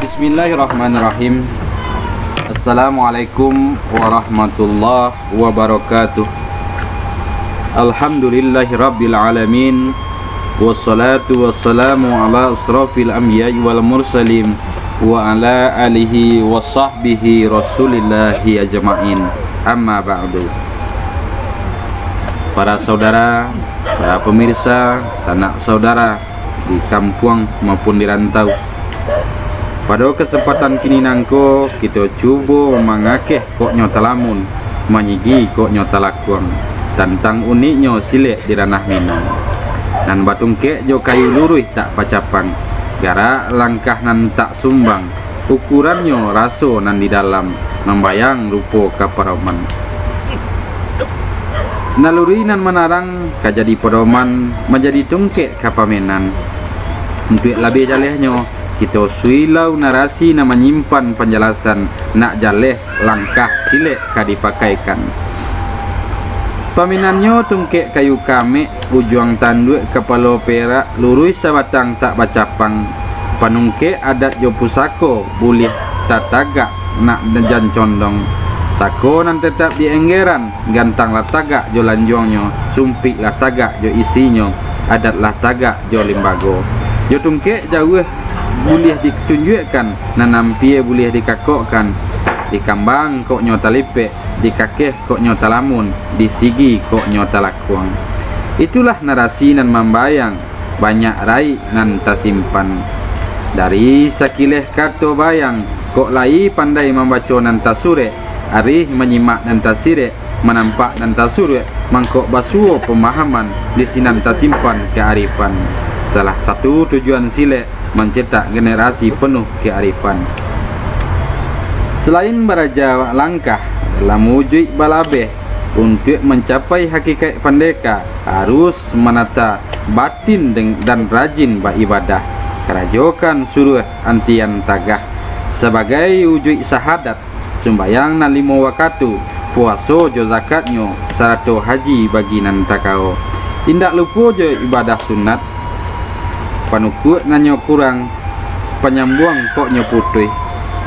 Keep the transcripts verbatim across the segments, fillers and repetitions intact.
Bismillahirrahmanirrahim. Assalamualaikum warahmatullahi wabarakatuh. Alhamdulillahirabbil alamin. Wassalatu wassalamu ala asrafil anbiya'i wal mursalin, wa ala alihi wa sahbihi rasulillahi ajma'in. Amma ba'du. Para saudara, para pemirsa, sanak saudara di kampuang maupun di rantau, pado kasempatan kini nangko, kito cubo mangakeh kok nyo talamun, manyigi kok nyo talakuang, tantang uniknyo silek di ranah Minang. Nan batungkek jo kayu luruih tak bacapang, garak langkah nan tak sumbang, ukurannyo raso nan di dalam, mambayang rupo ka paroman. Naluri nan manarang ka jadi padoman, manjadi tungkek ka pamenan. Untuak labiah jalehnyo, kito suilau narasi nan manyimpan panjalasan, nak jaleh langkah silek ka dipakaikan. Pamenannyo tungkek kayu kamek, ujuang tanduak kapalo perak, luruih sabatang tak bacapang. Panungkek adat jo pusako, buliah tatagak nak jan condong. Sako nan tetap di enggeran, gantang lah tagak jo lanjuangnyo, sumpik lah tagak jo isinyo, adat lah tagak jo limbago. Jo tungkek jauah buliah ditunjuakkan, nan ampia buliah dikakokkan, dikambang kok nyo talipek, dikakeh kok nyo talamun, disigi kok nyo talakuang. Itulah narasi nan mambayang, banyak raik nan tasimpan. Dari sakileh kato bayang, kok lai pandai mambaco nan tasurek, arih manyimak nan tasirek, manampak nan tasuruak, mangkok basuo pamahaman, di sinan tasimpan kaarifan. Salah satu tujuan silek, mancetak generasi penuh kearifan. Selain baraja langkah, dalam ujuik balabeh, untuak mancapai hakikaik pandeka, harus manata batin deng-, dan rajin baibadah. Karajokan suruah antian tagah. Sabagai ujuik sahadat, sumbayang nan limo wakatu, puaso jo zakatnyo, sarato haji bagi nan takawo. Indak lupo jo ibadah sunat, panukuak nan nyo kurang, panyambuang kok nyo putuih.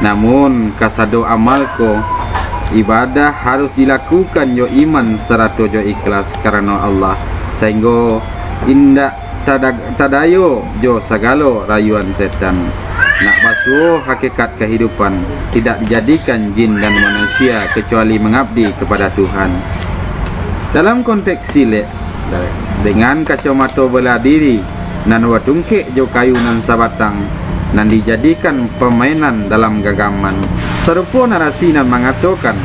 Namun, kasado amal ko, ibadah harus dilakukan jo iman sarato jo ikhlas karano Allah, sainggo indak tada-, tadayo jo sagalo rayuan setan. Nak basuo hakikat kahidupan, tidak dijadikan jin dan manusia kecuali mangabdi kepada Tuhan. Dalam konteks silek, dengan kacomato bela diri, nan batungkek jo kayu nan sabatang, nan dijadikan pamainan dalam ganggaman. Sarupo narasi nan mangatokan,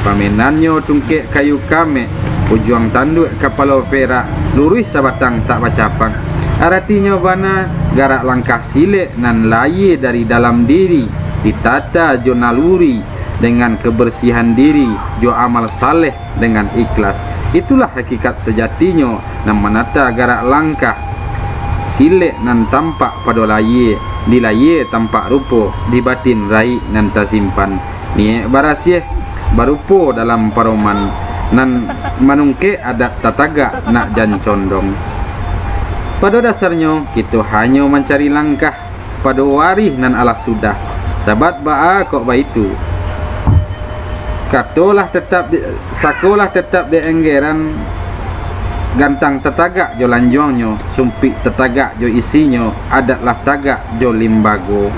pamainannyo tungkek kayu kamek, ujuang tanduak kapalo perak, luruih sabatang tak bacapang. Aratinyo bana, garak langkah silek nan layie dari dalam diri, ditata jo naluri, dengan kabarsiahan diri, jo amal saleh, dengan ikhlas. Itulah hakikat sajatinyo nan manata garak langkah. Silek nan tampak pado layie, di layie tampak rupo, di batin raik nan tasimpan. Niaik barasiah, barupo dalam paroman, nan manungkek adat tatagak nak jan condong. Pado dasarnyo, kito hanyo mancari langkah pado warih nan alah sudah. Sabab baa kok baitu? Kato lah tetap di, sako lah tetap di enggeran, gantang tatagak jo lanjuangnyo, sumpik tatagak jo isinyo, adat lah tagak jo limbago.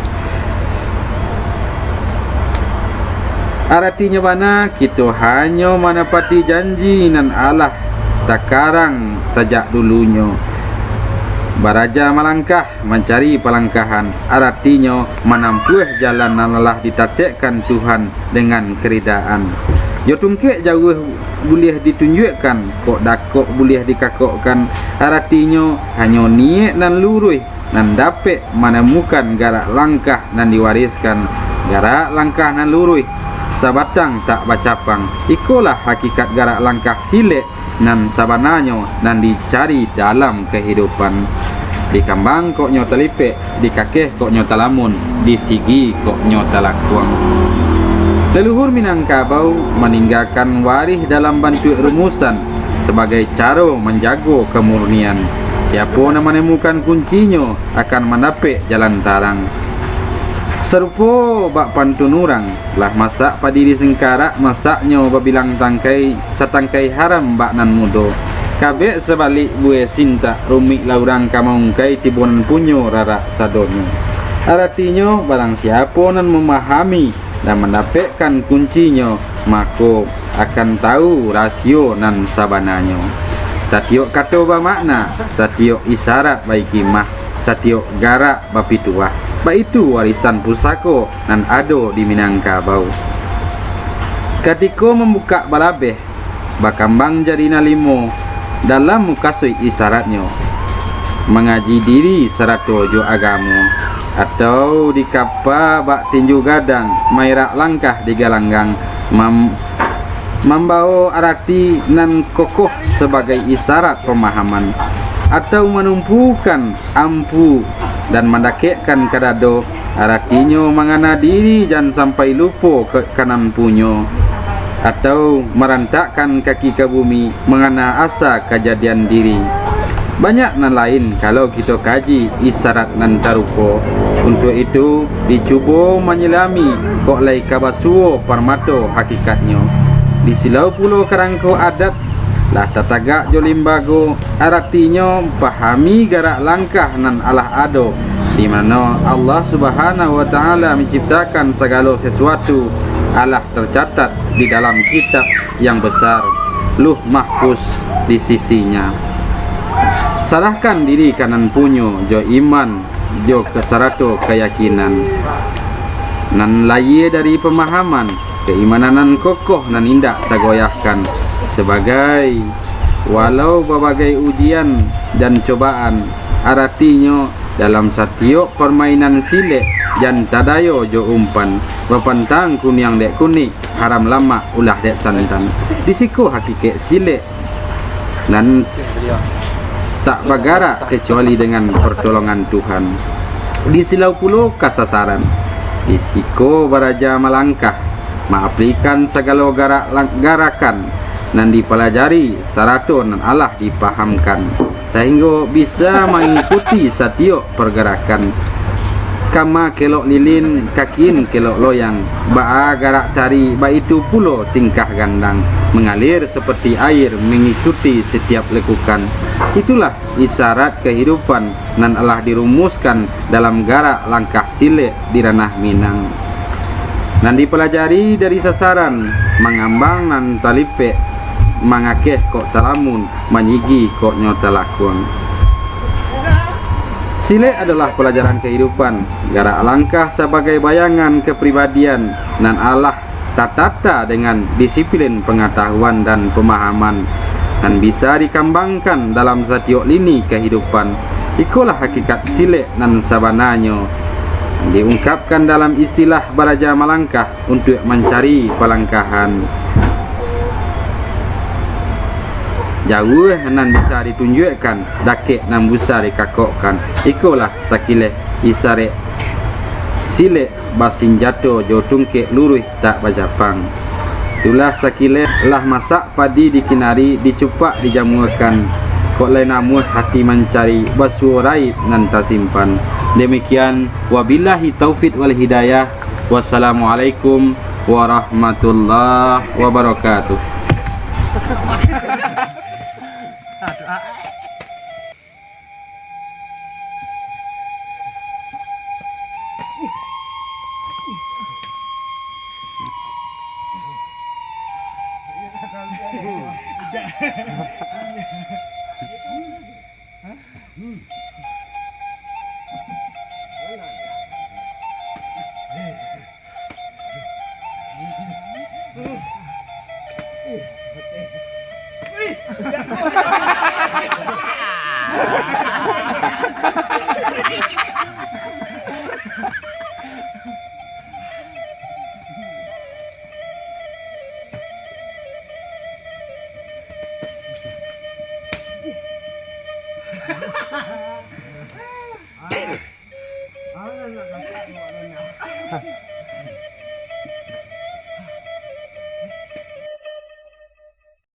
Aratinyo bana, kito hanyo manapati janji nan alah takarang sajak dulunyo. Baraja malangkah, mancari palangkahan, aratinyo manampuah jalan nan lah ditatekkan Tuhan dengan keridaan. Jo tungkek jauah buliah ditunjuakkan, kok dakok buliah dikakokkan, aratinyo hanyo niaik nan luruih, nan dapek manamukan garak langkah nan diwariskan, garak langkah nan luruih, sabatang tak bacapang. Ikolah hakikat garak langkah silek nan sabananyo nan dicari dalam kahidupan. Dikambang kok nyo talipek, dikakeh kok nyo talamun, disigi kok nyo talakuang. Leluhur Minangkabau maninggakan warih dalam bantuak rumusan sabagai caro manjago kamurnian. Siapo nan manamukan kuncinyo, akan mandapek jalan tarang. Sarupo bak pantun urang, lah masak padi di singkarak, masaknyo babilang tangkai, satangkai haram bak nan mudo. Kabek sabalik buweh sintak, rumik lah urang ka maungkai, tibo nan punyo rarak sadonyo. Aratinyo, barang siapo nan mamahami, nan mandapekkan kuncinyo, mako, akan tahu rasio nan sabananyo. Satiyok kato bamakna, satiyok isarat bahikimah, satiyok garak bapituah. Baitu warisan pusako nan ado di Minangkabau. Katiko mambukak balabeh, bakambang jari nan limo, dalam mukasuik isaratnyo, mangaji diri sarato jo agamo, atau dikapa bak tinju gadang, mairak langkah di galanggang, mam-, mambawo arati nan kokoh sabagai isarat pamahaman, atau manumpukan ampu dan mandakekkan ka dado, aratinyo mangana diri jan sampai lupo ka, ka nan punyo, atau marantakkan kaki ka bumi, mangana asa kajadian diri. Banyak nan lain kalau kito kaji isarat nan tarupo. Untuak itu, dicubo manyilami kok lai ka basuo parmato hakikatnyo. Di silau pulo karangko adat, lah tatagak jo limbago, aratinyo pahami garak langkah nan alah ado, di mano Allah Subhanahu wa Ta'ala manciptakan sagalo sasuatu, alah tercatat di dalam kitab yang besar, Lauh Mahfuz, di sisi-Nya. Sarahkan diri ka nan punyo jo iman, jo ka-, sarato kayakinan nan layie dari pamahaman, kaimanan nan kokoh nan indak tagoyahkan, sabagai walau babagai ujian dan cobaan, aratinyo dalam satiyok parmainan silek, jan tadayo jo umpan, bapantang kuniang dek kunik, haram lamak ulah dek santan. Di siko hakikek silek nan tak bagarak kecuali dengan pertolongan Tuhan. Di silau pulo kasasaran. Di siko baraja malangkah, maaplikan sagalo garak lang-, garakan nan dipalajari sarato nan alah dipahamkan, sahinggo bisa mangikuti satiyok pargarakan. Kama kelok lilin, kakin kelok loyang, baa garak tari, baitu pulo tingkah gandang, mangalir saparti air mangikuti satiok lekukan. Itulah isarat kahidupan nan alah dirumuskan dalam garak langkah silek di ranah Minang. Nan dipalajari dari sasaran, mangambang nan talipek, mangakeh kok talamun, manyigi kok nyo talakuang. Silek adolah palajaran kahidupan, garak langkah sabagai bayangan kapribadian nan alah tatata dengan disiplin pangatahuan dan pamahaman, nan bisa dikambangkan dalam satiyok lini kahidupan. Ikolah hakikat silek nan sabananyo, diungkapkan dalam istilah baraja malangkah untuak mancari palangkahan. Jauah nan bisa ditunjuakkan, dakek nan bisa dikakokkan. Ikolah sakileh isarek silek basinjato jo tungkek luruih tak bajapang. Itulah sakileh lah masak padi di kinari, dicupak dijamuakan, kok lai namuah hati mancari, basuo raib nan tasimpan. Demikian, wabillahi taufik wal hidayah. Wassalamualaikum warahmatullahi wabarakatuh.